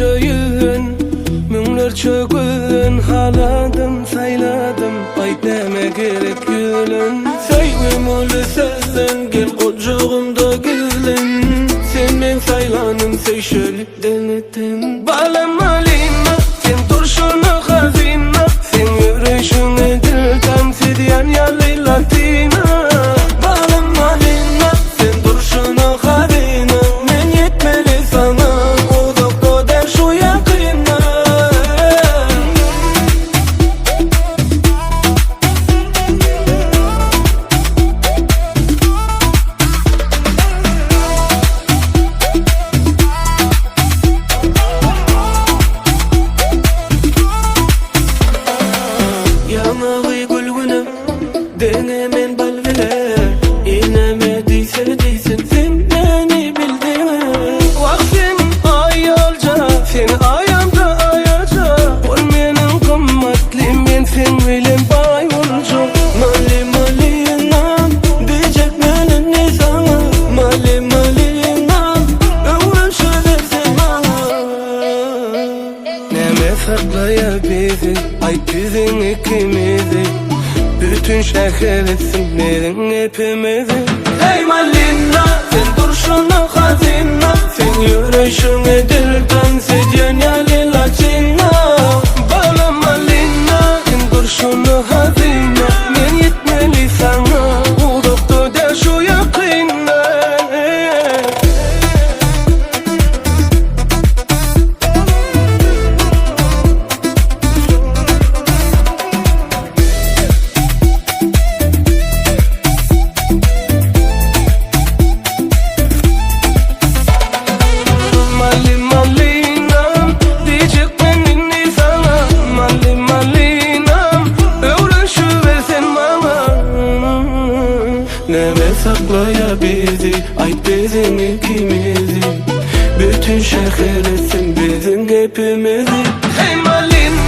Müňlerçe ýüzden, müňlerçe gözden Haladym, saýladym, aýt näme gerek ýüzlen Söýgim uly sözden, gel gujagymda gizlen Sen meň saýlanym, söýşeli deňe-deň Balam malina, sen durşuna hazyna Seň ýöreýşiňe dil tans edýän ýaly latina Balam malina, sen durşuna hazyna Men ýetmeli saňa, uzakda däl şu ýakynda. Ýaňagy gülgüne, deňe men bal bile Il näme diýse diýsin, sen meni bildiňä Wah sen aýalja, seni aýamda aýaja Bol meniň gymmatlym, men seň bilen baý boljak Mali malinam, diýjek men indi saňa Mali malinam, öwrenşibersen maňa Näme saklaýa bizi, aýt biziň ikimizi Bütün şäher etsin biziň gepimizi Eý malina, sen durşuna hazyna Seň ýöreýşiňe dil tans edýän ýaly laçyna Balam malina, sen durşuna hazyna Men ýetmeli saňa, uzakda däl şu ýakynda. Mali malinam diýjek men indi saňa Mali malinam öwrenşiber sen maňa Näme saklaýa bizi aýt biziň ikimizi Bütün şäher etsin biziň gepimizi Hey malina.